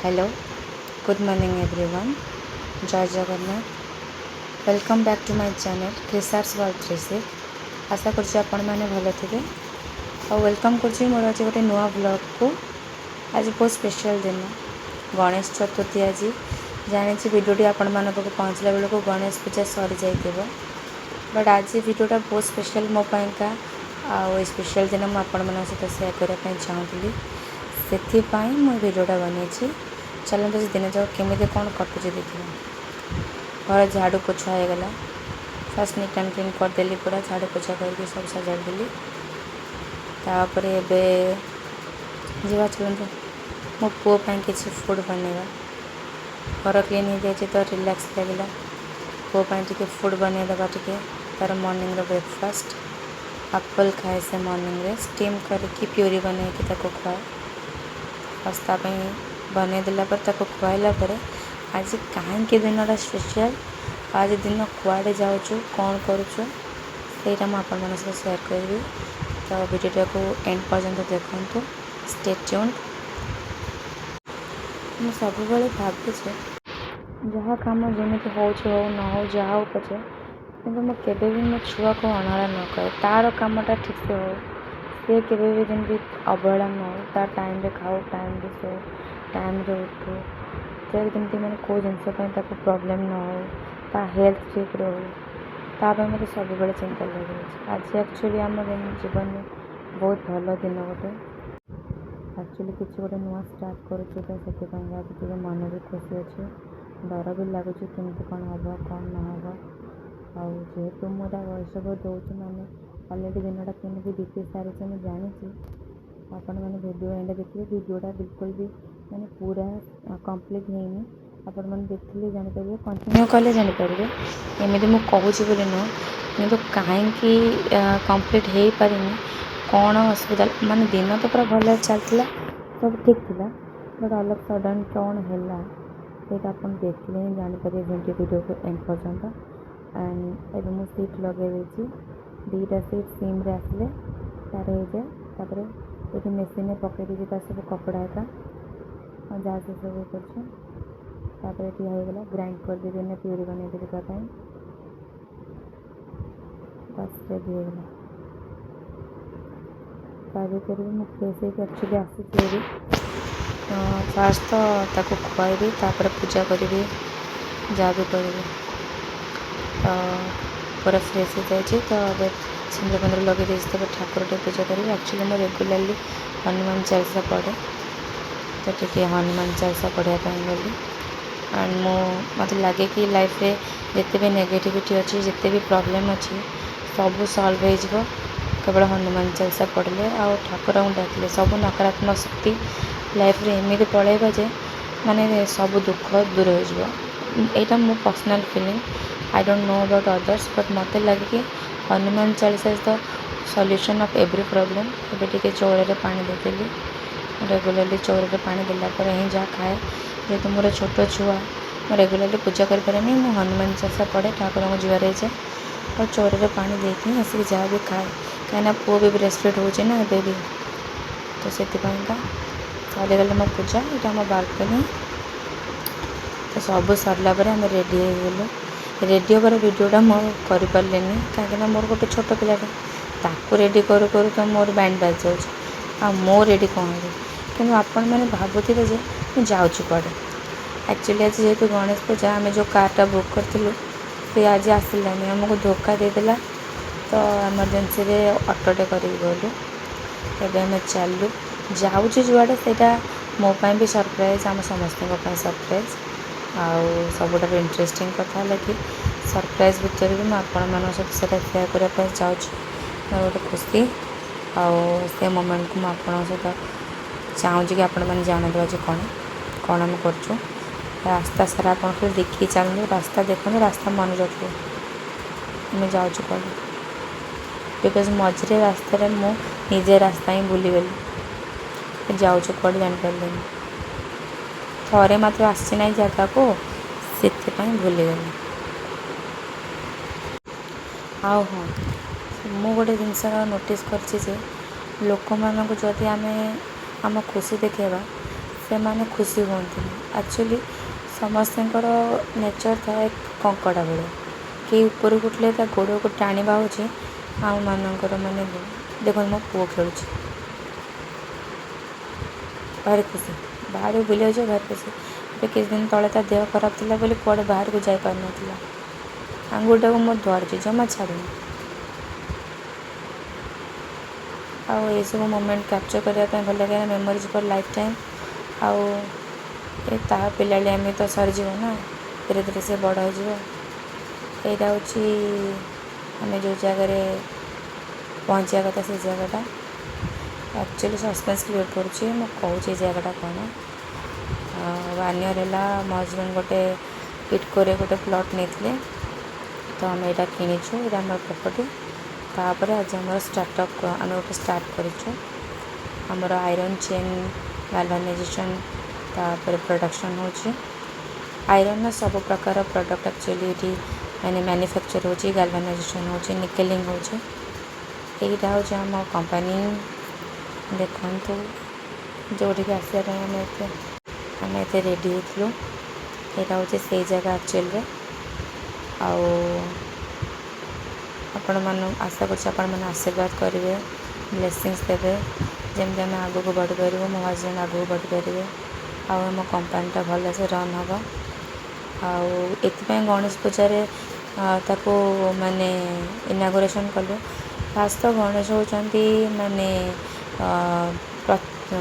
Hello, good morning everyone. Jay Jagannath. Welcome back to my channel କ୍ରିସାର୍ସ world 36। ଆଶା କରୁଛି ଆପଣମାନେ ଭଲ ଥିବେ ଆଉ welcome କରୁଛି ମୋର ଆଜି ଗୋଟେ ନୂଆ ବ୍ଲଗ୍କୁ। ଆଜି ବହୁତ ସ୍ପେଶାଲ୍ ଦିନ, ଗଣେଶ ଚତୁର୍ଥୀ ଆଜି। ଜାଣିଛି, ଭିଡ଼ିଓଟି ଆପଣମାନଙ୍କ ପାଖକୁ ପହଞ୍ଚିଲା ବେଳକୁ ଗଣେଶ ପୂଜା ସରିଯାଇଥିବ, ବଟ୍ ଆଜି ଭିଡ଼ିଓଟା ବହୁତ ସ୍ପେଶାଲ୍ ମୋ ପାଇଁକା। ଆଉ ଏ ସ୍ପେଶାଲ୍ ଦିନ ମୁଁ ଆପଣମାନଙ୍କ ସହିତ ସେୟାର କରିବା ପାଇଁ ଚାହୁଁଥିଲି, ସେଥିପାଇଁ ମୁଁ ଏ ଭିଡ଼ିଓଟା ବନେଇଛି। ଚାଲନ୍ତୁ, ସେ ଦିନ ଯାକ କେମିତି କ'ଣ କଟୁଛି ଦେଖିବା। ଘର ଝାଡ଼ୁ ପୋଛା ହେଇଗଲା। ଫାର୍ଷ୍ଟ ନିଟ୍ ଆଣ୍ଡ କ୍ଲିନ୍ କରିଦେଲି, ପୁରା ଝାଡ଼ୁ ପୋଛା କରିକି ସବୁ ସଜାଡ଼ି ଦେଲି। ତାପରେ ଏବେ ଯିବା, ଚାଲନ୍ତୁ, ମୋ ପୁଅ ପାଇଁ କିଛି ଫୁଡ଼୍ ବନେଇବା। ଘର କ୍ଲିନ୍ ହେଇଯାଇଛି ତ ରିଲାକ୍ସ ଲାଗିଲା। ପୁଅ ପାଇଁ ଟିକେ ଫୁଡ଼୍ ବନେଇଦେବା ଟିକେ। ତା'ର ମର୍ଣ୍ଣିଂର ବ୍ରେକଫାଷ୍ଟ ଆପଲ୍ ଖାଏ ସେ ମର୍ଣ୍ଣିଂରେ, ଷ୍ଟିମ୍ କରିକି ପ୍ୟୁରି ବନେଇକି ତାକୁ ଖୁଆଏ। ବାସ୍, ତା ପାଇଁ ବନେଇ ଦେଲା ପରେ, ତାକୁ ଖୁଆଇଲା ପରେ, ଆଜି କାହିଁକି ଦିନଟା ସ୍ପେଶିଆଲ୍, ଆଜି ଦିନ କୁଆଡ଼େ ଯାଉଛୁ, କ'ଣ କରୁଛୁ, ସେଇଟା ମୁଁ ଆପଣମାନଙ୍କ ସହିତ ସେୟାର କରିବି। ତ ଭିଡ଼ିଓଟାକୁ ଏଣ୍ଡ ପର୍ଯ୍ୟନ୍ତ ଦେଖନ୍ତୁ। Stay tuned. ମୁଁ ସବୁବେଳେ ଭାବେ ଯେ ଯାହା କାମ ଯେମିତି ହେଉଛି ହଉ, ନ ହଉ, ଯାହା ହଉ ପଛେ, କିନ୍ତୁ ମୁଁ କେବେ ବି ମୋ ଛୁଆକୁ ଅଣହେଳା ନ କରେ। ତା'ର କାମଟା ଠିକ୍ସେ ହଉ, ସେ କେବେ ବି ଯେମିତି ଅବହେଳା ନ ହଉ, ତା ଟାଇମ୍ରେ ଖାଉ, ଟାଇମ୍ରେ ଶୋଉ, ଟାଇମ୍ରେ ଉଠୁ, ସେ ଯେମିତି ମାନେ କେଉଁ ଜିନିଷ ପାଇଁ ତାକୁ ପ୍ରୋବ୍ଲେମ୍ ନ ହଉ, ତା ହେଲ୍ଥ ଠିକ୍ ରହୁ, ତା ପାଇଁ ମୋତେ ସବୁବେଳେ ଚିନ୍ତା ଲାଗିରହିଛି। ଆଜି ଆକ୍ଚୁଆଲି ଆମ ଜୀବନରେ ବହୁତ ଭଲ ଦିନ ଗୋଟେ। ଆକ୍ଚୁଆଲି କିଛି ଗୋଟେ ନୂଆ ଷ୍ଟାର୍ଟ କରୁଛୁ, ତ ସେଥିପାଇଁ ଆଜି ଟିକେ ମନ ବି ଖୁସି ଅଛି, ଡର ବି ଲାଗୁଛି, କେମିତି କ'ଣ ହେବ, କ'ଣ ନ ହେବ। ଆଉ ଯେହେତୁ ମୁଁ ଏଇଟା ଭଏସ୍ ଓଭର୍ ଦେଉଛି, ମାନେ ଅଲରେଡ଼ି ଦିନଟା କେମିତି ବିତି ସାରିଛି ମୁଁ ଜାଣିଛି। ଆପଣମାନେ ଭିଡ଼ିଓ ଏଣ୍ଡ ଦେଖିବେ। ଭିଡ଼ିଓଟା ବିଲକୁଲ ବି ମାନେ ପୁରା କମ୍ପ୍ଲିଟ୍ ହେଇନି। ଆପଣମାନେ ଦେଖିଲେ ଜାଣିପାରିବେ, କଣ୍ଟିନ୍ୟୁ କଲେ ଜାଣିପାରିବେ। ଏମିତି ମୁଁ କହୁଛି ବୋଲି ନୁହଁ, କିନ୍ତୁ କାହିଁକି କମ୍ପ୍ଲିଟ୍ ହେଇପାରିନି, କ'ଣ ଅସୁବିଧା, ମାନେ ଦିନ ତ ପୁରା ଭଲରେ ଚାଲିଥିଲା, ସବୁ ଠିକ୍ ଥିଲା, ବଟ୍ ଅଲ୍ ଅଫ୍ ସଡ଼ନ୍ କ'ଣ ହେଲା, ସେଇଟା ଆପଣ ଦେଖିଲେ ହିଁ ଜାଣିପାରିବେ ଭିଡ଼ିଓକୁ ଏଣ୍ଡ ପର୍ଯ୍ୟନ୍ତ। ଆଣ୍ଡ ଏବେ ମୁଁ ସିଟ୍ ଲଗାଇ ଦେଇଛି ଦୁଇଟା। ସିଟ୍ ସିମ୍ରେ ଆସିଲେ ତାର ହେଇଯାଏ। ତାପରେ ଏଠି ମେସିନ୍ରେ ପକାଇ ଦେଇଛି ତାର ସବୁ କପଡ଼ା ଏକା, ଆଉ ଯାହା ସେ ସବୁ କରୁଛି। ତାପରେ ଏଠି ହେଇଗଲା, ଗ୍ରାଇଣ୍ଡ କରିଦେବି ନା ପ୍ୟୁରି ବନେଇଦେବି ତା ପାଇଁ। ବାସ୍, ରେଡ଼ି ହେଇଗଲା। ତା ଭିତରେ ବି ମୁଁ ଫ୍ରେଶ୍ ହେଇକି ଆକ୍ଚୁଆଲି ଆସିଛି ହେରି। ଫାର୍ଷ୍ଟ ତ ତାକୁ ଖୁଆଇବି, ତାପରେ ପୂଜା କରିବି, ଯାହା ବି କରିବି। ତ ପୁରା ଫ୍ରେଶ୍ ହେଇଯାଇଛି, ତ ଏବେ ସିନ୍ଦୁର ଫିନ୍ଦୁର ଲଗେଇ ଦେଇଛି। ତେବେ ଠାକୁର ଟିକେ ପୂଜା କରିବି। ଆକ୍ଚୁଆଲି ମୁଁ ରେଗୁଲାରଲି ହନୁମାନ ଚାଳିଶା ପଢ଼େ, ତ ଟିକେ ହନୁମାନ ଚାଳିଶା ପଢ଼ିବା ପାଇଁ ଗଲି। ଆଣ୍ଡ ମୋତେ ଲାଗେ କି ଲାଇଫ୍ରେ ଯେତେ ବି ନେଗେଟିଭିଟି ଅଛି, ଯେତେ ବି ପ୍ରୋବ୍ଲେମ୍ ଅଛି, ସବୁ ସଲ୍ଭ ହେଇଯିବ କେବଳ ହନୁମାନ ଚାଳିଶା ପଢ଼ିଲେ ଆଉ ଠାକୁରଙ୍କୁ ଡାକିଲେ। ସବୁ ନକାରାତ୍ମକ ଶକ୍ତି ଲାଇଫ୍ରେ ଏମିତି ପଳେଇବ ଯେ ମାନେ ସବୁ ଦୁଃଖ ଦୂର ହେଇଯିବ। ଏଇଟା ମୋ personal feeling. I don't know about others, but ମୋତେ ଲାଗେ କି Hanuman Chalisa is the solution of every problem. ଏବେ ଟିକେ ଚଉରାରେ ପାଣି ଦେଇଦେଲି। ରେଗୁଲାରଲି ଚଉରାରେ ପାଣି ଦେଲା ପରେ ହିଁ ଯାହା ଖାଏ। ଯେହେତୁ ମୋର ଛୋଟ ଛୁଆ, ମୁଁ ରେଗୁଲାରଲି ପୂଜା କରିପାରେନି। ମୁଁ ହନୁମାନ ଚାଳିଶା ପଢ଼େ, ଠାକୁରଙ୍କୁ ଜୁହାର ହେଇଯାଏ ଆଉ ଚଉରାରେ ପାଣି ଦେଇକି ହିଁ ଆସିକି ଯାହା ବି ଖାଏ, କାହିଁକିନା ପୁଅ ବି ବ୍ରେଷ୍ଟ ଫିଡ଼୍ ହେଉଛି ନା ଏବେ ବି, ତ ସେଥିପାଇଁକା। ସରିଗଲା ମୋ ପୂଜା। ଏଇଟା ଆମ ବାଲକୋନି। ତ ସବୁ ସରିଲା ପରେ ଆମେ ରେଡ଼ି ହେଇଗଲୁ। ରେଡ଼ି ହେବାର ଭିଡ଼ିଓଟା ମୁଁ କରିପାରିଲିନି, କାହିଁକିନା ମୋର ଗୋଟେ ଛୋଟ ପିଲାଟା, ତାକୁ ରେଡ଼ି କରୁ କରୁ ତ ମୋର ବ୍ୟାଣ୍ଡ ବାଜିଯାଉଛି, ଆଉ ମୋ ରେଡ଼ି କ'ଣ ହେବି? କିନ୍ତୁ ଆପଣମାନେ ଭାବୁଥିବେ ଯେ ମୁଁ ଯାଉଛି କୁଆଡ଼େ। ଆକ୍ଚୁଆଲି ଆଜି ଯେହେତୁ ଗଣେଶ ପୂଜା, ଆମେ ଯେଉଁ କାର୍ଟା ବୁକ୍ କରିଥିଲୁ ସେ ଆଜି ଆସିଲାନି, ଆମକୁ ଧୋକା ଦେଇଦେଲା। ତ ଏମର୍ଜେନ୍ସିରେ ଅଟୋଟେ କରିକି ଗଲୁ। ଏବେ ଆମେ ଚାଲିଲୁ, ଯାଉଛୁ ଯୁଆଡ଼େ ସେଇଟା ମୋ ପାଇଁ ବି ସରପ୍ରାଇଜ୍, ଆମ ସମସ୍ତଙ୍କ ପାଇଁ ସରପ୍ରାଇଜ୍। ଆଉ ସବୁଠାରୁ ଇଣ୍ଟରେଷ୍ଟିଂ କଥା ହେଲା କି ସରପ୍ରାଇଜ୍ ଭିତରେ ବି ମୁଁ ଆପଣମାନଙ୍କ ସହିତ ସେଇଟା ସେୟାର କରିବା ପାଇଁ ଚାହୁଁଛି। ମୋର ଗୋଟେ ଖୁସି ଆଉ ସେ ମୋମେଣ୍ଟକୁ ମୁଁ ଆପଣଙ୍କ ସହିତ ଚାହୁଁଛି କି ଆପଣମାନେ ଜାଣନ୍ତୁ ଆଜି କ'ଣ କ'ଣ ଆମେ କରୁଛୁ। ରାସ୍ତା ସାରା ଆପଣ ଖାଲି ଦେଖିକି ଚାଲନ୍ତୁ, ରାସ୍ତା ଦେଖନ୍ତୁ, ରାସ୍ତା ମନେ ରଖିବେ ଆମେ ଯାଉଛୁ କୁଆଡ଼େ, because ମଝିରେ ରାସ୍ତାରେ ମୁଁ ନିଜେ ରାସ୍ତା ହିଁ ଭୁଲିଗଲି। ଯାଉଛୁ କୁଆଡ଼େ ଜାଣିପାରିଲିନି। ଥରେ ମାତ୍ର ଆସିଛି ନାହିଁ ଜାଗାକୁ, ସେଥିପାଇଁ ଭୁଲିଗଲି। ଆଉ ହଁ, ମୁଁ ଗୋଟେ ଜିନିଷ ନୋଟିସ୍ କରିଛି ଯେ ଲୋକମାନଙ୍କୁ ଯଦି ଆମେ ଆମ ଖୁସି ଦେଖାଇବା, ସେମାନେ ଖୁସି ହୁଅନ୍ତିନି। ଆକ୍ଚୁଆଲି ସମସ୍ତଙ୍କର ନେଚର୍ ଥାଏ କଙ୍କଡ଼ା ଭଳିଆ, କେହି ଉପରକୁ ଉଠିଲେ ତା ଗୋଡ଼କୁ ଟାଣିବା ହେଉଛି ଆମମାନଙ୍କର। ମାନେ ଦେଖନ୍ତୁ, ମୋ ପୁଅ ଖେଳୁଛି, ଭାରି ଖୁସି। ବାହାରକୁ ବୁଲିବାକୁ ଯିବ, ଭାରି ଖୁସି। ଏବେ କିଛି ଦିନ ତଳେ ତା ଦେହ ଖରାପ ଥିଲା ବୋଲି କୁଆଡ଼େ ବାହାରକୁ ଯାଇପାରୁନଥିଲା। ଆଙ୍ଗୁଠିଟାକୁ ମୋର ଧରିଛି, ଜମା ଛାଡ଼ୁନି। ଆଉ ଏସବୁ ମୋମେଣ୍ଟ କ୍ୟାପଚର୍ କରିବା ପାଇଁ ଭଲ ଲାଗେ, ମେମୋରିଜ୍ ଫର୍ ଲାଇଫ୍ ଟାଇମ୍। ଆଉ ଏ ତା ପିଲାଳିଆମି ତ ସରିଯିବ ନା, ଧୀରେ ଧୀରେ ସେ ବଡ଼ ହେଇଯିବ। ଏଇଟା ହେଉଛି ଆମେ ଯେଉଁ ଜାଗାରେ ପହଞ୍ଚିବା କଥା, ସେ ଜାଗାଟା। ଆକ୍ଚୁଆଲି ସସ୍ପେନ୍ସ କ୍ରିଏଟ୍ କରୁଛି, ମୁଁ କହୁଛି ଏ ଜାଗାଟା କ'ଣ। ୱାନ୍ ଇୟର୍ ହେଲା ମୋ ହଜବେଣ୍ଡ ଗୋଟେ ଇଟକୋରେ ଗୋଟେ ପ୍ଲଟ୍ ନେଇଥିଲେ, ତ ଆମେ ଏଇଟା କିଣିଛୁ, ଏଇଟା ଆମର ପ୍ରପର୍ଟି। ତାପରେ ଆଜି ଆମର ଷ୍ଟାର୍ଟଅପ୍ ଆମେ ଗୋଟେ ଷ୍ଟାର୍ଟ କରିଛୁ। ଆମର ଆଇରନ୍ ଚେନ୍ ଗାଲଭାନାଇଜେସନ୍, ତାପରେ ପ୍ରଡ଼କ୍ସନ୍ ହେଉଛି। ଆଇରନ୍ର ସବୁ ପ୍ରକାର ପ୍ରଡ଼କ୍ଟ ଆକ୍ଚୁଆଲି ଏଠି ମାନେ ମ୍ୟାନୁଫ୍ୟାକ୍ଚର୍ ହେଉଛି, ଗାଲଭାନାଇଜେସନ୍ ହେଉଛି, ନିକେଲିଂ ହେଉଛି। ଏଇଟା ହେଉଛି ଆମ କମ୍ପାନୀ। ଦେଖନ୍ତୁ, ଯେଉଁଠିକି ଆସିବା ପାଇଁ ଆମେ ଏତେ ରେଡ଼ି ହେଇଥିଲୁ, ଏଇଟା ହେଉଛି ସେଇ ଜାଗା ଆକ୍ଚୁଆଲିରେ। ଆଉ ଆପଣମାନଙ୍କୁ ଆଶା କରୁଛି, ଆପଣମାନେ ଆଶୀର୍ବାଦ କରିବେ, ବ୍ଲେସିଂସ୍ ଦେବେ, ଯେମିତି ଆମେ ଆଗକୁ ବଢ଼ିପାରିବୁ, ମୋ ହଜବେଣ୍ଡ ଆଗକୁ ବଢ଼ିପାରିବେ ଆଉ ଆମ କମ୍ପାନୀଟା ଭଲସେ ରନ୍ ହେବ। ଆଉ ଏଥିପାଇଁ ଗଣେଶ ପୂଜାରେ ତାକୁ ମାନେ ଇନାଗୁରେସନ୍ କଲୁ। ଫାଷ୍ଟ ତ ଗଣେଶ ହେଉଛନ୍ତି ମାନେ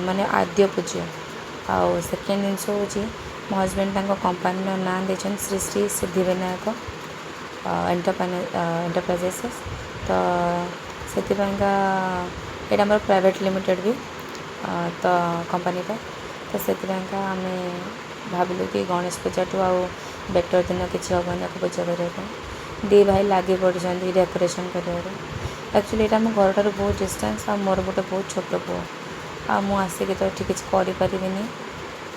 ମାନେ ଆଦ୍ୟ ପୂଜ୍ୟ। ଆଉ ସେକେଣ୍ଡ ଜିନିଷ ହେଉଛି, ମୋ ହଜବେଣ୍ଡ ତାଙ୍କ କମ୍ପାନୀର ନାଁ ଦେଇଛନ୍ତି ଶ୍ରୀ ଶ୍ରୀ ସିଦ୍ଧିବିନାୟକ ଏଣ୍ଟରପ୍ରାଇଜେସ୍। ତ ସେଥିପାଇଁକା ଏଇଟା ଆମର ପ୍ରାଇଭେଟ୍ ଲିମିଟେଡ଼୍ ବି ତ କମ୍ପାନୀଟା। ତ ସେଥିପାଇଁକା ଆମେ ଭାବିଲୁ କି ଗଣେଶ ପୂଜାଠୁ ଆଉ ବେଟର୍ ଦିନ କିଛି ହେବନି ଆକୁ ପୂଜା କରିବା ପାଇଁ। ଦୁଇ ଭାଇ ଲାଗି ପଡ଼ିଛନ୍ତି ଡେକୋରେସନ୍ କରିବାରେ। ଆକ୍ଚୁଆଲି ଏଇଟା ଆମ ଘରଠାରୁ ବହୁତ ଡିଷ୍ଟାନ୍ସ, ଆଉ ମୋର ଗୋଟେ ବହୁତ ଛୋଟ ପୁଅ, ଆଉ ମୁଁ ଆସିକି ତ ଏଠି କିଛି କରିପାରିବିନି।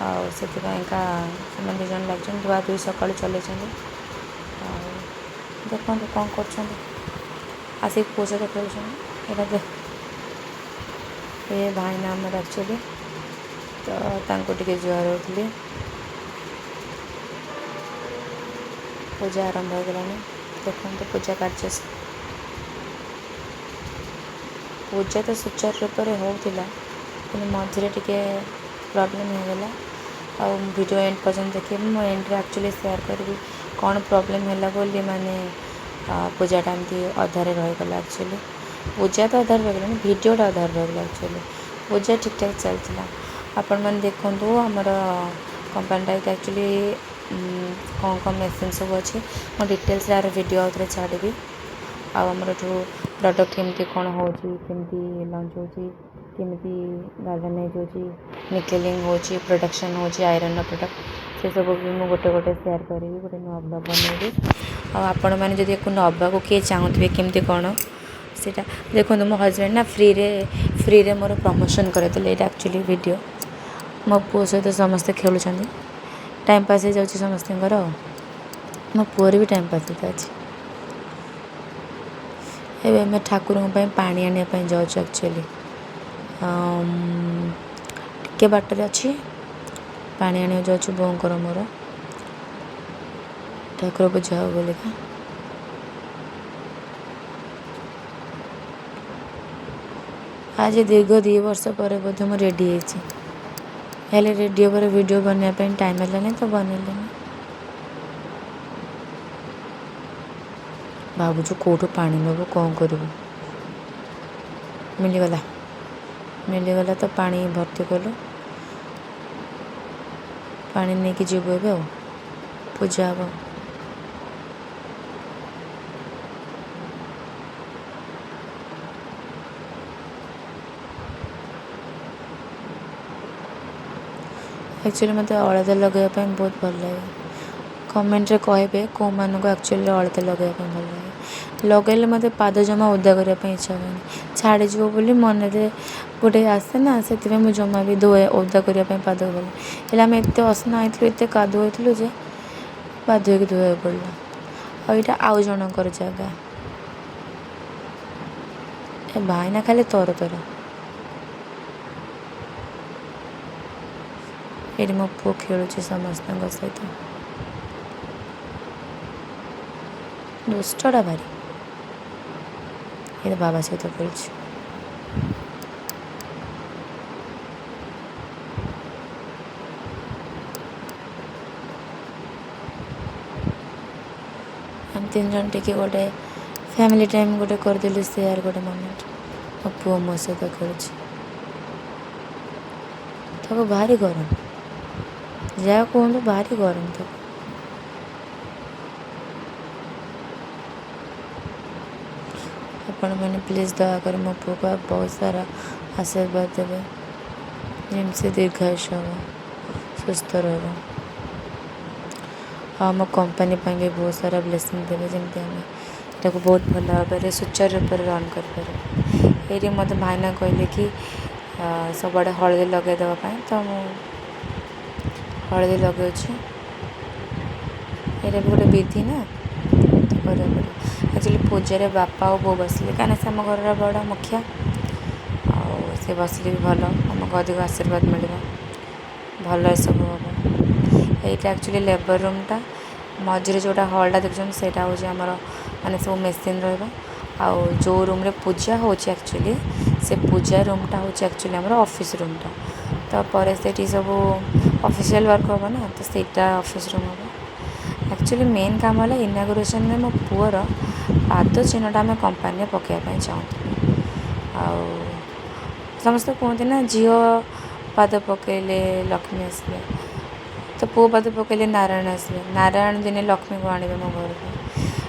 ଆଉ ସେଥିପାଇଁକା ସେମାନେ ଦୁଇ ଜଣ ଲାଗିଛନ୍ତି, ଧୁଆ ଧୁଇ ସକାଳୁ ଚଲେଇଛନ୍ତି। ଆଉ ଦେଖନ୍ତୁ କ'ଣ କରୁଛନ୍ତି, ଆସିକି ପୁଅ ସହିତ ଖେଳୁଛନ୍ତି। ଏଇଟା ଦେଖ, ଏ ଭାଇନା ଆମର ଆକ୍ଚୁଆଲି, ତ ତାଙ୍କୁ ଟିକେ ଜୁହାର ହେଉଥିଲି। ପୂଜା ଆରମ୍ଭ ହେଇଗଲାଣି, ଦେଖନ୍ତୁ ପୂଜା କାର୍ଯ୍ୟ। ପୂଜା ତ ସୁଚାରୁ ରୂପରେ ହେଉଥିଲା, କିନ୍ତୁ ମଝିରେ ଟିକେ ପ୍ରୋବ୍ଲେମ୍ ହେଇଗଲା। ଆଉ ଭିଡ଼ିଓ ଏଣ୍ଡ ପର୍ଯ୍ୟନ୍ତ ଦେଖିବେ, ମୁଁ ଏଣ୍ଡରେ ଆକ୍ଚୁଆଲି ସେୟାର କରିବି କ'ଣ ପ୍ରୋବ୍ଲେମ୍ ହେଲା ବୋଲି ମାନେ ପୂଜାଟା ଏମିତି ଅଧାରେ ରହିଗଲା। ଆକ୍ଚୁଆଲି ପୂଜା ତ ଅଧାରେ ରହିଗଲାନି, ଭିଡ଼ିଓଟା ଅଧାରେ ରହିଗଲା। ଆକ୍ଚୁଆଲି ପୂଜା ଠିକ୍ଠାକ୍ ଚାଲିଥିଲା। ଆପଣମାନେ ଦେଖନ୍ତୁ, ଆମର କମ୍ପାନୀଟା ଏଇଟା। ଆକ୍ଚୁଆଲି କ'ଣ କ'ଣ ମେସିନ୍ ସବୁ ଅଛି, ମୁଁ ଡିଟେଲ୍ସରେ ଆର ଭିଡ଼ିଓ ଆଉ ଥରେ ଛାଡ଼ିବି। ଆଉ ଆମର ଏଠୁ ପ୍ରଡ଼କ୍ଟ କେମିତି କ'ଣ ହେଉଛି, କେମିତି ଲଞ୍ଚ ହେଉଛି, କେମିତି ଗାଲଭାନାଇଜ୍ ହେଉଛି, ନିକେଲିଂ ହେଉଛି, ପ୍ରଡ଼କ୍ସନ୍ ହେଉଛି ଆଇରନ୍ର ପ୍ରଡ଼କ୍ଟ, ସେସବୁ ବି ମୁଁ ଗୋଟେ ଗୋଟେ ସେୟାର କରିବି, ଗୋଟେ ନୂଆ ବ୍ଲଗ୍ ବନେଇବି। ଆଉ ଆପଣମାନେ ଯଦି ୟାକୁ ନେବାକୁ କିଏ ଚାହୁଁଥିବେ, କେମିତି କ'ଣ ସେଇଟା ଦେଖନ୍ତୁ। ମୋ ହଜବେଣ୍ଡ ନା ଫ୍ରିରେ ଫ୍ରିରେ ମୋର ପ୍ରମୋସନ୍ କରାଇଦେଲେ ଏଇଟା ଆକ୍ଚୁଆଲି ଭିଡ଼ିଓ। ମୋ ପୁଅ ସହିତ ସମସ୍ତେ ଖେଳୁଛନ୍ତି, ଟାଇମ୍ ପାସ୍ ହେଇଯାଉଛି ସମସ୍ତଙ୍କର, ଆଉ ମୋ ପୁଅର ବି ଟାଇମ୍ ପାସ୍ ହେଇଯାଉଛି। ଏବେ ଆମେ ଠାକୁରଙ୍କ ପାଇଁ ପାଣି ଆଣିବା ପାଇଁ ଯାଉଛୁ। ଆକ୍ଚୁଆଲି ଟିକେ ବାଟରେ ଅଛି, ପାଣି ଆଣିବାକୁ ଯାଉଛୁ ବୋଉଙ୍କର ମୋର, ଠାକୁର ପୂଜା ହେବ ବୋଲିକା। ଆଜି ଦୀର୍ଘ 2 ବର୍ଷ ପରେ ବୋଧେ ମୁଁ ରେଡ଼ି ହେଇଛି। ହେଲେ ରେଡ଼ି ହେବାର ଭିଡ଼ିଓ ବନେଇବା ପାଇଁ ଟାଇମ୍ ହେଲାନି, ତ ବନେଇଲିନି। ଭାବୁଛୁ କେଉଁଠୁ ପାଣି ନେବୁ, କ'ଣ କରିବୁ। ମିଳିଗଲା, ମିଳିଗଲା ତ ପାଣି ଭର୍ତ୍ତି କଲୁ। ପାଣି ନେଇକି ଯିବୁ ଏବେ, ଆଉ ପୂଜା ହେବ। ଆକ୍ଚୁଆଲି ମୋତେ ଅଳତା ଲଗାଇବା ପାଇଁ ବହୁତ ଭଲ ଲାଗେ। କମେଣ୍ଟରେ କହିବେ କେଉଁମାନଙ୍କୁ ଆକ୍ଚୁଆଲି ଅଳତା ଲଗାଇବା ପାଇଁ ଭଲ ଲାଗେ। ଲଗାଇଲେ ମୋତେ ପାଦ ଜମା ଓଦା କରିବା ପାଇଁ ଇଚ୍ଛା ହୁଏନି, ଛାଡ଼ିଯିବ ବୋଲି ମନରେ ଗୋଟେ ଆସେ ନା, ସେଥିପାଇଁ ମୁଁ ଜମା ବି ଧୋଏ ଓଦା କରିବା ପାଇଁ ପାଦ ଭଲ। ହେଲେ ଆମେ ଏତେ ଅସନା ହେଇଥିଲୁ, ଏତେ କାଦୁଅ ହେଇଥିଲୁ ଯେ ବାଧ୍ୟ ହେଇକି ଧୋଇବାକୁ ପଡ଼ିଲା। ଆଉ ଏଇଟା ଆଉ ଜଣଙ୍କର ଜାଗା। ଏ ଭାଇନା ଖାଲି ତର ତର। ଏଇଠି ମୋ ପୁଅ ଖେଳୁଛି ସମସ୍ତଙ୍କ ସହିତ। ଦୁଷ୍ଟଟା ଭାରି। ଏ ବାବା ସହିତ ଖେଳୁଛି। ଆମେ ତିନି ଜଣ ଟିକେ ଗୋଟେ ଫ୍ୟାମିଲି ଟାଇମ୍ ଗୋଟେ କରିଦେଲୁ, ସେୟାର ଗୋଟେ ମୋମେଣ୍ଟ। ମୋ ପୁଅ ମୋ ସହିତ ଖେଳୁଛି। ତାକୁ ଭାରି ଗରମ, ଯାହା କୁହନ୍ତୁ ଭାରି ଗରମ ତାକୁ। ଆପଣମାନେ ପ୍ଲିଜ୍ ଦୟାକରି ମୋ ପୁଅକୁ ବହୁତ ସାରା ଆଶୀର୍ବାଦ ଦେବେ, ଯେମିତି ସେ ଦୀର୍ଘାୟୁଷ ହେବ, ସୁସ୍ଥ ରହିବ। ଆଉ ଆମ କମ୍ପାନୀ ପାଇଁ ବି ବହୁତ ସାରା ବ୍ଲେସିଂ ଦେବେ, ଯେମିତି ଆମେ ତାକୁ ବହୁତ ଭଲ ଭାବରେ ସୁଚାରୁ ରୂପରେ ରନ୍ କରିପାରିବୁ। ଏଇଠି ମୋତେ ଭାଇନା କହିଲେ କି ସବୁଆଡ଼େ ହଳଦୀ ଲଗାଇ ଦେବା ପାଇଁ, ତ ମୁଁ ହଳଦୀ ଲଗାଉଛି। ଏଇଟା ବି ଗୋଟେ ବିଧି ନା, ତ କରିବାକୁ ପଡ଼ିବ। ଆକ୍ଚୁଆଲି ପୂଜାରେ ବାପା ଆଉ ବୋଉ ବସିଲେ, କାହିଁକିନା ସେ ଆମ ଘରର ବଡ଼ ମୁଖିଆ, ଆଉ ସେ ବସିଲେ ବି ଭଲ, ଆମକୁ ଅଧିକ ଆଶୀର୍ବାଦ ମିଳିବ, ଭଲ ଏସବୁ ହେବ। ଏଇଟା ଆକ୍ଚୁଆଲି ଲେବର୍ ରୁମ୍ଟା। ମଝିରେ ଯେଉଁଟା ହଲ୍ଟା ଦେଖୁଛନ୍ତି, ସେଇଟା ହେଉଛି ଆମର ମାନେ ସବୁ ମେସିନ୍ ରହିବ। ଆଉ ଯେଉଁ ରୁମ୍ରେ ପୂଜା ହେଉଛି, ଆକ୍ଚୁଆଲି ସେ ପୂଜା ରୁମ୍ଟା ହେଉଛି ଆକ୍ଚୁଆଲି ଆମର ଅଫିସ୍ ରୁମ୍ଟା। ତାପରେ ସେଇଠି ସବୁ ଅଫିସିଆଲ୍ ୱାର୍କ ହେବ ନା, ତ ସେଇଟା ଅଫିସ୍ ରୁମ୍ ହେବ। ଆକ୍ଚୁଆଲି ମେନ୍ କାମ ହେଲା ଇନାଗୁରେସନ୍ରେ ମୋ ପୁଅର ପାଦ ଚିହ୍ନଟା ଆମେ କମ୍ପାନୀରେ ପକାଇବା ପାଇଁ ଚାହୁଁଥିଲୁ। ଆଉ ସମସ୍ତେ କୁହନ୍ତି ନା, ଝିଅ ପାଦ ପକାଇଲେ ଲକ୍ଷ୍ମୀ ଆସିବେ, ତ ପୁଅ ପାଦ ପକାଇଲେ ନାରାୟଣ ଆସିବେ। ନାରାୟଣ ଦିନେ ଲକ୍ଷ୍ମୀକୁ ଆଣିବେ ମୋ ଘରକୁ।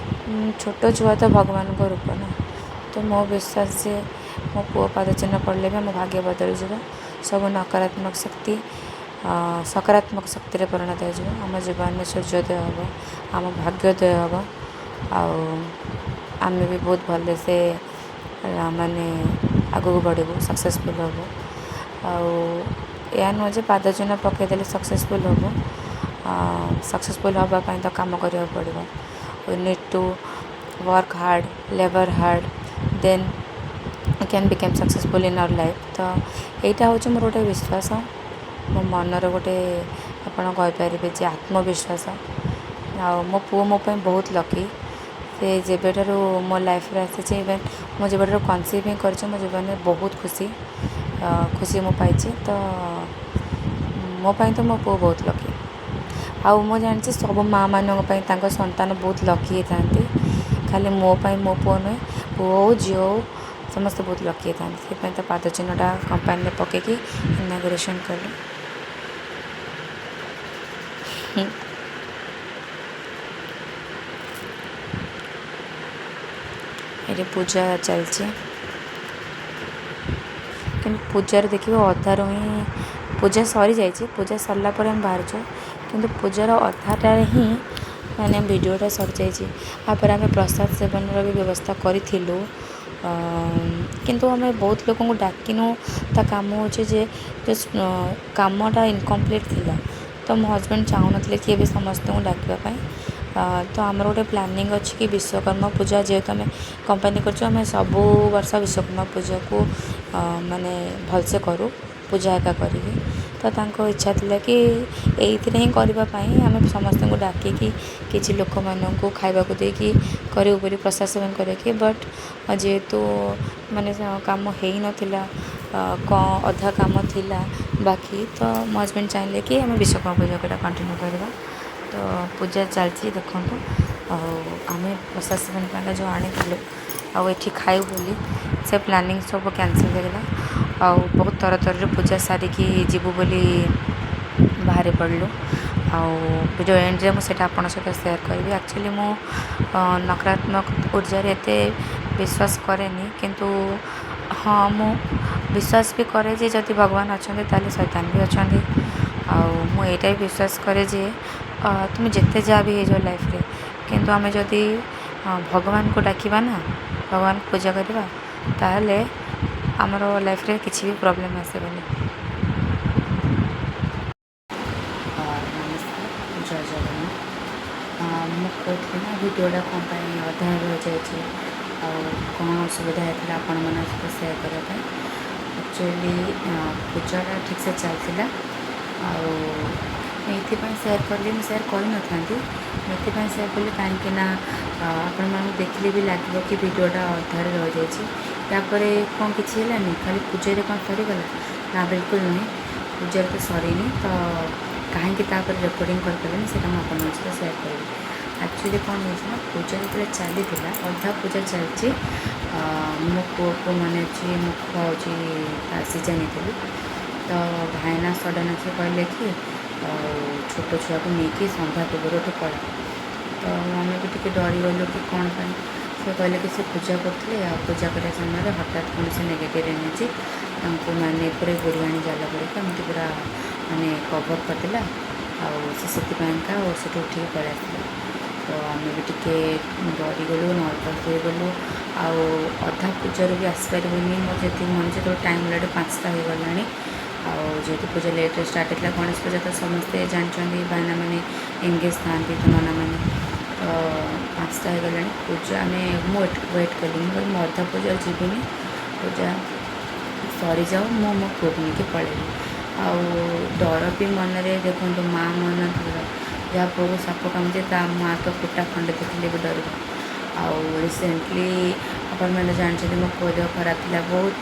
ଛୋଟ ଛୁଆ ତ ଭଗବାନଙ୍କ ରୂପ ନା, ତ ମୋ ବିଶ୍ୱାସ ଯେ ମୋ ପୁଅ ପାଦ ଚିହ୍ନ ପଡ଼ିଲେ ବି ଆମ ଭାଗ୍ୟ ବଦଳିଯିବ, ସବୁ ନକାରାତ୍ମକ ଶକ୍ତି ସକାରାତ୍ମକ ଶକ୍ତିରେ ପରିଣତ ହେଇଯିବ, ଆମ ଜୀବନରେ ସୂର୍ଯ୍ୟୋଦୟ ହେବ, ଆମ ଭାଗ୍ୟୋଦୟ ହେବ, ଆଉ ଆମେ ବି ବହୁତ ଭଲସେ ମାନେ ଆଗକୁ ବଢ଼ିବୁ, ସକ୍ସେସଫୁଲ୍ ହେବୁ। ଆଉ ଏହା ନୁହଁ ଯେ ପାଦ ଚିହ୍ନ ପକାଇଦେଲେ ସକ୍ସେସଫୁଲ୍ ହେବ। ସକ୍ସେସଫୁଲ୍ ହେବା ପାଇଁ ତ କାମ କରିବାକୁ ପଡ଼ିବ। We need to work hard, labour hard, then can become successful in our life. ତ ଏଇଟା ହେଉଛି ମୋର ଗୋଟେ ବିଶ୍ୱାସ, ମୋ ମନର ଗୋଟେ ଆପଣ କହିପାରିବେ ଯେ ଆତ୍ମବିଶ୍ୱାସ। ଆଉ ମୋ ପୁଅ ମୋ ପାଇଁ ବହୁତ ଲକି। ସେ ଯେବେଠାରୁ ମୋ ଲାଇଫ୍ରେ ଆସିଛି, ଇଭେନ୍ ମୁଁ ଯେବେଠାରୁ କନସିଭ୍ ହିଁ କରିଛି, ମୋ ଜୀବନରେ ବହୁତ ଖୁସି ଖୁସି ମୁଁ ପାଇଛି। ତ ମୋ ପାଇଁ ତ ମୋ ପୁଅ ବହୁତ ଲକି। ଆଉ ମୁଁ ଜାଣିଛି ସବୁ ମାଆମାନଙ୍କ ପାଇଁ ତାଙ୍କ ସନ୍ତାନ ବହୁତ ଲକି ହେଇଥାନ୍ତି। ଖାଲି ମୋ ପାଇଁ ମୋ ପୁଅ ନୁହେଁ, ପୁଅ ହଉ ଝିଅ ହଉ ସମସ୍ତେ ବହୁତ ଲକି ହେଇଥାନ୍ତି। ସେଥିପାଇଁ ତା ପାଦ ଚିହ୍ନଟା କମ୍ପାନୀରେ ପକାଇକି ଇନାଗୁରେସନ୍ କଲୁ। ଏଠି ପୂଜା ଚାଲିଛି, କିନ୍ତୁ ପୂଜାରେ ଦେଖିବେ ଅଧାରୁ ହିଁ ପୂଜା ସରିଯାଇଛି। ପୂଜା ସରିଲା ପରେ ଆମେ ବାହାରିଛୁ, କିନ୍ତୁ ପୂଜାର ଅଧାଟାରେ ହିଁ ମାନେ ଭିଡ଼ିଓଟା ସରିଯାଇଛି। ତାପରେ ଆମେ ପ୍ରସାଦ ସେବନର ବି ବ୍ୟବସ୍ଥା କରିଥିଲୁ, କିନ୍ତୁ ଆମେ ବହୁତ ଲୋକଙ୍କୁ ଡାକିନୁ। ତା କାମ ହେଉଛି ଯେ କାମଟା ଇନକମ୍ପ୍ଲିଟ୍ ଥିଲା, ତ ମୋ ହଜବେଣ୍ଡ ଚାହୁଁନଥିଲେ କି ଏବେ ସମସ୍ତଙ୍କୁ ଡାକିବା ପାଇଁ। ତ ଆମର ଗୋଟେ ପ୍ଲାନିଂ ଅଛି କି ବିଶ୍ୱକର୍ମା ପୂଜା, ଯେହେତୁ ଆମେ କମ୍ପାନୀ କରିଛୁ, ଆମେ ସବୁ ବର୍ଷ ବିଶ୍ୱକର୍ମା ପୂଜାକୁ ମାନେ ଭଲସେ କରୁ, ପୂଜା ଏକା କରିକି। ତ ତାଙ୍କ ଇଚ୍ଛା ଥିଲା କି ଏଇଥିରେ ହିଁ କରିବା ପାଇଁ, ଆମେ ସମସ୍ତଙ୍କୁ ଡାକିକି କିଛି ଲୋକମାନଙ୍କୁ ଖାଇବାକୁ ଦେଇକି କରିବୁ ବୋଲି, ପ୍ରସାଦ ସେବନ କରିକି। ବଟ୍ ଯେହେତୁ ମାନେ କାମ ହେଇନଥିଲା, କ'ଣ ଅଧା କାମ ଥିଲା ବାକି, ତ ମୋ ହଜବେଣ୍ଡ ଚାହିଁଲେ କି ଆମେ ବିଶ୍ୱକର୍ମା ପୂଜାକୁ ଏଇଟା କଣ୍ଟିନ୍ୟୁ କରିବା। ତ ପୂଜା ଚାଲିଛି ଦେଖନ୍ତୁ। ଆଉ ଆମେ ପ୍ରସାଦ ସେବନ ପାଇଁକା ଯେଉଁ ଆଣିଥିଲୁ ଆଉ ଏଠି ଖାଇବୁ ବୋଲି, ସେ ପ୍ଲାନିଂ ସବୁ କ୍ୟାନସଲ୍ ହେଇଗଲା। ଆଉ ବହୁତ ତରତରରେ ପୂଜା ସାରିକି ଯିବୁ ବୋଲି ବାହାରି ପଡ଼ିଲୁ। ଆଉ ଭିଡ଼ିଓ ଏଣ୍ଡରେ ମୁଁ ସେଇଟା ଆପଣଙ୍କ ସହିତ ସେୟାର କରିବି। ଆକ୍ଚୁଆଲି ମୁଁ ନକାରାତ୍ମକ ଉର୍ଜାରେ ଏତେ ବିଶ୍ୱାସ କରେନି, କିନ୍ତୁ ହଁ ମୁଁ ବିଶ୍ୱାସ ବି କରେ ଯେ ଯଦି ଭଗବାନ ଅଛନ୍ତି ତାହେଲେ ଶୈତାନ ବି ଅଛନ୍ତି। ଆଉ ମୁଁ ଏଇଟା ବି ବିଶ୍ୱାସ କରେ ଯେ ତୁମେ ଯେତେ ଯାହା ବି ହେଇଯାଅ ଲାଇଫ୍ରେ, କିନ୍ତୁ ଆମେ ଯଦି ଭଗବାନଙ୍କୁ ଡାକିବା ନା, ଭଗବାନଙ୍କୁ ପୂଜା କରିବା, ତାହେଲେ ଆମର ଲାଇଫ୍ରେ କିଛି ବି ପ୍ରୋବ୍ଲେମ୍ ଆସିବନି। ନମସ୍କାର, ଜୟ ଜଗନ୍ନାଥ। ମୁଁ କହୁଥିଲି ନା ଭିଡ଼ିଓଟା କ'ଣ ପାଇଁ ଅଧା ରହିଯାଇଛି ଆଉ କ'ଣ ଅସୁବିଧା ହେଇଥିଲା ଆପଣମାନଙ୍କ ସହିତ ସେୟାର କରିବା ପାଇଁ। ଆକ୍ଚୁଆଲି ପୂଜାଟା ଠିକ୍ସେ ଚାଲିଥିଲା। ଆଉ ମୁଁ ଏଥିପାଇଁ ସେୟାର କଲି, ମୁଁ ସେୟାର କରିନଥାନ୍ତି। ମୁଁ ଏଥିପାଇଁ ସେୟାର କଲି କାହିଁକିନା ଆପଣମାନଙ୍କୁ ଦେଖିଲେ ବି ଲାଗିବ କି ଭିଡ଼ିଓଟା ଅଧାରେ ରହିଯାଇଛି। ତାପରେ କ'ଣ କିଛି ହେଲାନି, ଖାଲି ପୂଜାରେ କ'ଣ ସରିଗଲା? ନା, ବିଲକୁଲ ନୁହେଁ। ପୂଜାରେ ତ ସରିନି। ତ କାହିଁକି ତାପରେ ରେକର୍ଡ଼ିଂ କରିପାରିଲିନି, ସେଇଟା ମୁଁ ଆପଣଙ୍କ ସହିତ ସେୟାର କରିବି। ଆକ୍ଚୁଆଲି କ'ଣ ହେଇଛି ନା, ପୂଜା ଯେତେବେଳେ ଚାଲିଥିଲା, ଅଧା ପୂଜା ଚାଲିଛି, ମୋ ପୁଅକୁ ମନେ ଅଛି, ମୁଁ ଖୁଆଉଛି, ତା ସିଝା ନେଇଥିଲି। ତ ଭାଇନା ସଡ଼ନ୍ ଆସି କହିଲେ କି ଆଉ ଛୋଟ ଛୁଆକୁ ନେଇକି ସନ୍ଧ୍ୟା ପୂର୍ବରୁ ଏଠୁ ପଳା। ତ ଆମେ ବି ଟିକେ ଡରିଗଲୁ କି କ'ଣ ପାଇଁ। ସେ କହିଲେ କି ସେ ପୂଜା କରୁଥିଲେ ଆଉ ପୂଜା କରିବା ସମୟରେ ହଠାତ୍ କୌଣସି ନେଗେଟିଭ୍ ଏନର୍ଜି ତାଙ୍କୁ ମାନେ ପୁରା ବୁଢ଼ିଆଣୀ ଜାଲ ପରିକା ଏମିତି ପୁରା ମାନେ କଭର୍ କରିଦେଲା ଆଉ ସେ ସେଥିପାଇଁକା ଆଉ ସେଠୁ ଉଠିକି ପଳେଇ ଆସିଲେ। ତ ଆମେ ବି ଟିକେ ଡରିଗଲୁ, ନର୍ଭସ୍ ହେଇଗଲୁ ଆଉ ଅଧା ପୂଜାରୁ ବି ଆସିପାରିବୁନି। ମୋର ଯେତିକି ମନେ, ଯେତେବେଳେ ଟାଇମ୍ ହେଲାଠୁ 5ଟା ହେଇଗଲାଣି। ଆଉ ଯେହେତୁ ପୂଜା ଲେଟ୍ରେ ଷ୍ଟାର୍ଟ ହେଇଥିଲା, ଗଣେଶ ପୂଜା ତ ସମସ୍ତେ ଜାଣିଛନ୍ତି, ଭାଇନାମାନେ ଏନଗେଜ୍ ଥାଆନ୍ତି, ତ ନନାମାନେ। ତ 5ଟା ହେଇଗଲାଣି ପୂଜା। ଆମେ ମୁଁ ୱେଟ୍ କଲି। ମୁଁ କହିଲି, ମୁଁ ଅଧା ପୂଜା ଯିବିନି, ପୂଜା ସରିଯାଉ, ମୁଁ ମୋ ପୁଅକୁ ନେଇକି ପଳେଇବି। ଆଉ ଡର ବି ମନରେ। ଦେଖନ୍ତୁ, ମା ମନ ଧର, ଯାହା ପୁଅକୁ ସାପ କାମୁଡ଼ିଛି, ତା ମା ତ କୁଟା ଖଣ୍ଡେ ଦେଖିଲେ ବି ଡରିବ। ଆଉ ରିସେଣ୍ଟଲି ଆପଣମାନେ ଜାଣିଛନ୍ତି, ମୋ ପୁଅ ଦେହ ଖରାପ ଥିଲା ବହୁତ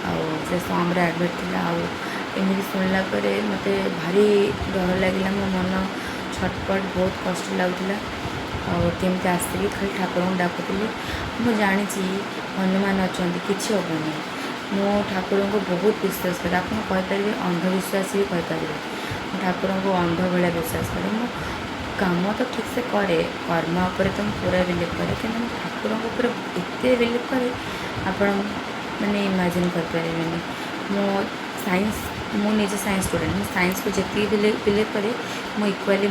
ଆଉ ସେ ସମରେ ଆଡ଼ମିଟ୍ ଥିଲା। ଆଉ ଏମିତି ଶୁଣିଲା ପରେ ମୋତେ ଭାରି ଡର ଲାଗିଲା। ମୋ ମନ ଛଟପଟ, ବହୁତ କଷ୍ଟ ଲାଗୁଥିଲା। ଆଉ କେମିତି ଆସିବି, ଖାଲି ଠାକୁରଙ୍କୁ ଡାକୁଥିଲି। ମୁଁ ଜାଣିଛି ହନୁମାନ ଅଛନ୍ତି, କିଛି ହେବନି। ମୁଁ ଠାକୁରଙ୍କୁ ବହୁତ ବିଶ୍ୱାସ କରେ। ଆପଣ କହିପାରିବେ ଅନ୍ଧବିଶ୍ୱାସୀ ବି କହିପାରିବେ। ମୁଁ ଠାକୁରଙ୍କୁ ଅନ୍ଧ ଭଳିଆ ବିଶ୍ୱାସ କରେ। ମୁଁ କାମ ତ ଠିକ୍ସେ କରେ, କର୍ମ ଉପରେ ତ ମୁଁ ପୁରା ବିଲିଭ୍ କରେ, କିନ୍ତୁ ମୁଁ ଠାକୁରଙ୍କ ଉପରେ ଏତେ ବିଲିଭ୍ କରେ, ଆପଣ ମାନେ ଇମାଜିନ୍ କରିପାରିବେନି। ମୁଁ ସାଇନ୍ସ, ମୁଁ ନିଜେ ସାଇନ୍ସ ଷ୍ଟୁଡ଼େଣ୍ଟ। ମୁଁ ସାଇନ୍ସକୁ ଯେତିକି ବିଲିଭ୍ କରେ, ମୁଁ ଇକ୍ୱାଲି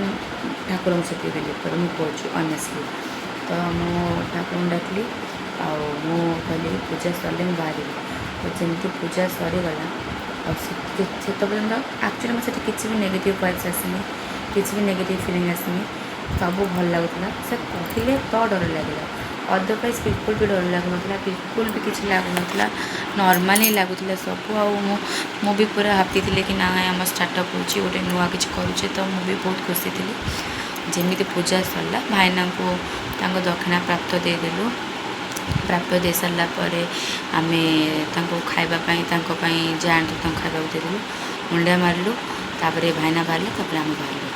ଠାକୁରଙ୍କୁ ସେତିକି ବିଲିଭ୍ କରେ। ମୁଁ କହୁଛି ଅନେଷ୍ଟଲି। ତ ମୁଁ ଠାକୁରଙ୍କୁ ଡାକିଲି ଆଉ ମୁଁ କହିଲି, ପୂଜା ସରିଲେ ମୁଁ ବାହାରିବି। ତ ଯେମିତି ପୂଜା ସରିଗଲା ଆଉ ସେତେ ପର୍ଯ୍ୟନ୍ତ ଆକ୍ଚୁଆଲି ମୁଁ ସେଠି କିଛି ବି ନେଗେଟିଭ୍ ଭାଇବ୍ସ ଆସିନି, କିଛି ବି ନେଗେଟିଭ୍ ଫିଲିଂ ଆସିନି, ସବୁ ଭଲ ଲାଗୁଥିଲା। ସେ କହିଲେ ତ ଡର ଲାଗିଲା, ଅଦରୱାଇଜ୍ ବିଲକୁଲ ବି ଡର ଲାଗୁନଥିଲା, ବିଲକୁଲ ବି କିଛି ଲାଗୁନଥିଲା, ନର୍ମାଲ୍ ହିଁ ଲାଗୁଥିଲା ସବୁ। ଆଉ ମୁଁ ବି ପୁରା ହାପି ଥିଲି କି ନା, ଆମ ଷ୍ଟାର୍ଟଅପ୍ ହେଉଛି, ଗୋଟେ ନୂଆ କିଛି କରୁଛେ। ତ ମୁଁ ବି ବହୁତ ଖୁସି ଥିଲି। ଯେମିତି ପୂଜା ସରିଲା, ଭାଇନାଙ୍କୁ ତାଙ୍କ ଦକ୍ଷିଣା ପ୍ରାପ୍ତ ଦେଇଦେଲୁ। ପ୍ରାପ୍ୟ ଦେଇସାରିଲା ପରେ ଆମେ ତାଙ୍କୁ ଖାଇବା ପାଇଁ, ତାଙ୍କ ପାଇଁ ଯାହା ଆଣିଥିଲୁ ତାଙ୍କୁ ଖାଇବାକୁ ଦେଇଦେଲୁ, ମୁଣ୍ଡିଆ ମାରିଲୁ। ତାପରେ ଭାଇନା ବାହାରିଲେ, ତାପରେ ଆମେ ବାହାରିଲୁ।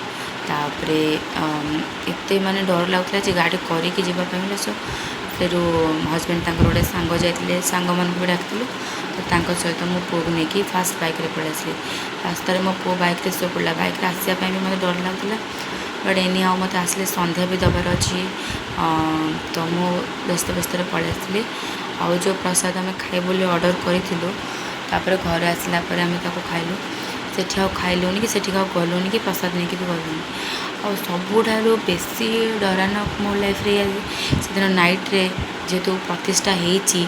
ତାପରେ ଏତେ ମାନେ ଡର ଲାଗୁଥିଲା ଯେ ଗାଡ଼ି କରିକି ଯିବା ପାଇଁ ହେଲେ। ସେଠୁ ହଜବେଣ୍ଡ ତାଙ୍କର ଗୋଟେ ସାଙ୍ଗ ଯାଇଥିଲେ, ସାଙ୍ଗମାନଙ୍କୁ ବି ଡାକିଥିଲୁ। ତ ତାଙ୍କ ସହିତ ମୋ ପୁଅକୁ ନେଇକି ଫାଷ୍ଟ ବାଇକ୍ରେ ପଳେଇ ଆସିଲି। ରାସ୍ତାରେ ମୋ ପୁଅ ବାଇକ୍ରେ ଶୋଇପଡ଼ିଲା। ବାଇକ୍ରେ ଆସିବା ପାଇଁ ବି ମୋତେ ଡର ଲାଗୁଥିଲା, ବଟ୍ ଏନି ଆଉ ମୋତେ ଆସିଲେ ସନ୍ଧ୍ୟା ବି ଦେବାର ଅଛି। ତ ମୁଁ ବ୍ୟସ୍ତ ବ୍ୟସ୍ତରେ ପଳେଇ ଆସିଲି। ଆଉ ଯେଉଁ ପ୍ରସାଦ ଆମେ ଖାଇବୁ ବୋଲି ଅର୍ଡ଼ର କରିଥିଲୁ, ତାପରେ ଘରେ ଆସିଲା ପରେ ଆମେ ତାକୁ ଖାଇଲୁ। ସେଠି ଆଉ ଖାଇଲୁନି କି ସେଠିକି ଆଉ ଗଲୁନି କି ପ୍ରସାଦ ନେଇକି ବି ଗଲୁନି। ଆଉ ସବୁଠାରୁ ବେଶୀ ଡରାନକ ମୋ ଲାଇଫ୍ରେ ସେଦିନ ନାଇଟ୍ରେ, ଯେହେତୁ ପ୍ରତିଷ୍ଠା ହେଇଛି,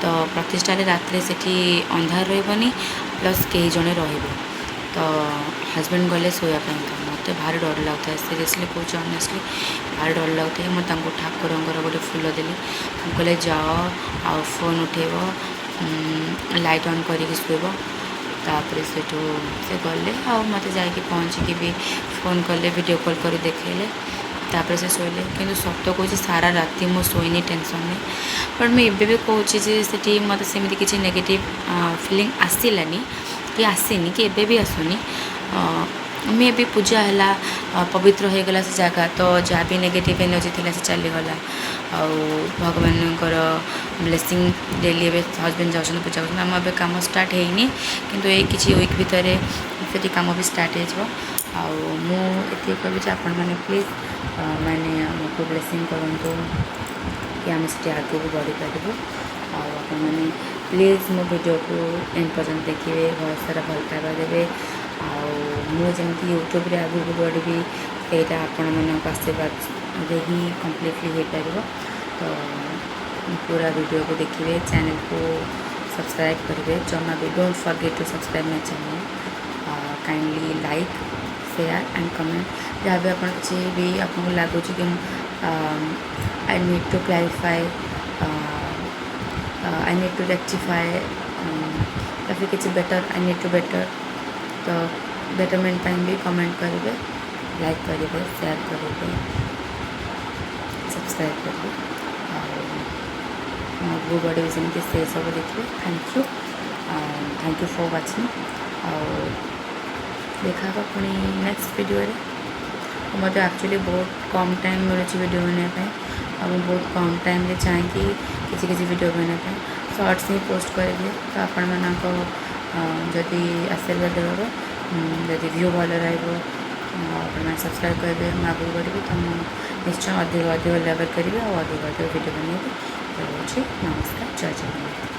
ତ ପ୍ରତିଷ୍ଠାରେ ରାତିରେ ସେଠି ଅନ୍ଧାର ରହିବନି, ପ୍ଲସ୍ କେହି ଜଣେ ରହିବେ। ତ ହଜବେଣ୍ଡ ଗଲେ ଶୋଇବା ପାଇଁକା। ମୋତେ ଭାରି ଡର ଲାଗୁଥାଏ, ସିରିୟସଲି କହୁଛି, ଅନେଷ୍ଟଲି ଭାରି ଡର ଲାଗୁଥାଏ। ମୁଁ ତାଙ୍କୁ ଠାକୁରଙ୍କର ଗୋଟେ ଫୁଲ ଦେଲି। ମୁଁ କହିଲେ, ଯାଅ ଆଉ ଫୋନ୍ ଉଠେଇବ, ଲାଇଟ୍ ଅନ୍ କରିକି ଶୋଇବ। ତାପରେ ସେଠୁ ସେ ଗଲେ ଆଉ ମୋତେ ଯାଇକି ପହଞ୍ଚିକି ବି ଫୋନ୍ କଲେ, ଭିଡ଼ିଓ କଲ୍ କରି ଦେଖେଇଲେ। ତାପରେ ସେ ଶୋଇଲେ। କିନ୍ତୁ ସତ କହୁଛି, ସାରା ରାତି ମୁଁ ଶୋଇନି ଟେନସନ୍ରେ। ବଟ୍ ମୁଁ ଏବେ ବି କହୁଛି ଯେ ସେଠି ମୋତେ ସେମିତି କିଛି ନେଗେଟିଭ୍ ଫିଲିଂ ଆସିଲାନି କି ଆସିନି କି ଏବେ ବି ଆସୁନି। ମେ ବି ପୂଜା ହେଲା, ପବିତ୍ର ହେଇଗଲା ସେ ଜାଗା, ତ ଯାହା ବି ନେଗେଟିଭ୍ ଏନର୍ଜି ଥିଲା ସେ ଚାଲିଗଲା। ଆଉ ଭଗବାନଙ୍କର ବ୍ଲେସିଂ। ଡେଲି ଏବେ ହଜବେଣ୍ଡ ଯାଉଛନ୍ତି, ପୂଜା କରୁଛନ୍ତି। ଆମ ଏବେ କାମ ଷ୍ଟାର୍ଟ ହେଇନି, କିନ୍ତୁ ଏଇ କିଛି ୱିକ୍ ଭିତରେ ସେଠି କାମ ବି ଷ୍ଟାର୍ଟ ହେଇଯିବ। ଆଉ ମୁଁ ଏତିକି କହିବି ଯେ ଆପଣମାନେ ପ୍ଲିଜ୍ ମାନେ ଆମକୁ ବ୍ଲେସିଂ କରନ୍ତୁ କି ଆମେ ସେଠି ଆଗକୁ ବଢ଼ିପାରିବୁ। ଆଉ ଆପଣମାନେ ପ୍ଲିଜ୍ ମୋ ଭିଡ଼ିଓକୁ ଏଣ୍ଡ ପର୍ଯ୍ୟନ୍ତ ଦେଖିବେ, ବହୁତ ସାରା ଭଲ ପାଇବା ଦେବେ। ଆଉ ମୁଁ ଯେମିତି ୟୁଟ୍ୟୁବରେ ଆଗକୁ ବଢ଼ିବି, ସେଇଟା ଆପଣମାନଙ୍କ ଆଶୀର୍ବାଦରେ ହିଁ କମ୍ପ୍ଲିଟଲି ହେଇପାରିବ। ତ ପୁରା ଭିଡ଼ିଓକୁ ଦେଖିବେ, ଚ୍ୟାନେଲକୁ ସବସ୍କ୍ରାଇବ୍ କରିବେ। ଜମା ବି don't forget to subscribe my channel. Kindly like, share and comment. ଯାହା ବି ଆପଣ କିଛି ବି ଆପଣଙ୍କୁ ଲାଗୁଛି କି I need to clarify, I need to rectify या फिर କିଛି better, I need to better, ତ ବେଟରମେଣ୍ଟ ପାଇଁ ବି କମେଣ୍ଟ କରିବେ, ଲାଇକ୍ କରିବେ, ସେୟାର କରିବେ, ସବସ୍କ୍ରାଇବ୍ କରିବେ ଆଉ ମୁଁ ଆଗକୁ ବଢ଼ିବି ସେମିତି ସେସବୁ ଦେଖିବେ। Thank you, thank you for watching. ଆଉ ଦେଖା ହେବ ପୁଣି ନେକ୍ସଟ ଭିଡ଼ିଓରେ। ମୋତେ ଆକ୍ଚୁଆଲି ବହୁତ କମ୍ ଟାଇମ୍ ମିଳୁଛି ଭିଡ଼ିଓ ବନେଇବା ପାଇଁ ଆଉ ମୁଁ ବହୁତ କମ୍ ଟାଇମ୍ରେ ଚାହିଁକି କିଛି କିଛି ଭିଡ଼ିଓ ବନେଇବା ପାଇଁ ସର୍ଟସ୍ ହିଁ ପୋଷ୍ଟ କରିଦିଏ। ତ ଆପଣମାନଙ୍କ ଯଦି ଆଶୀର୍ବାଦ ରହିବ, ଯଦି ଭ୍ୟୁ ଭଲ ରହିବ, ଆପଣମାନେ ସବସ୍କ୍ରାଇବ୍ କରିବେ, ମୁଁ ଆଗକୁ ବଢ଼ିବି। ତ ମୁଁ ନିଶ୍ଚୟ ଅଧିକ ଅଧିକ ଲେଭେଲ୍ କରିବି ଆଉ ଅଧିକ ଅଧିକ ଭିଡ଼ିଓ ବନେଇବି। ରହୁଛି, ନମସ୍କାର, ଜୟ ଜଗନ୍ନାଥ।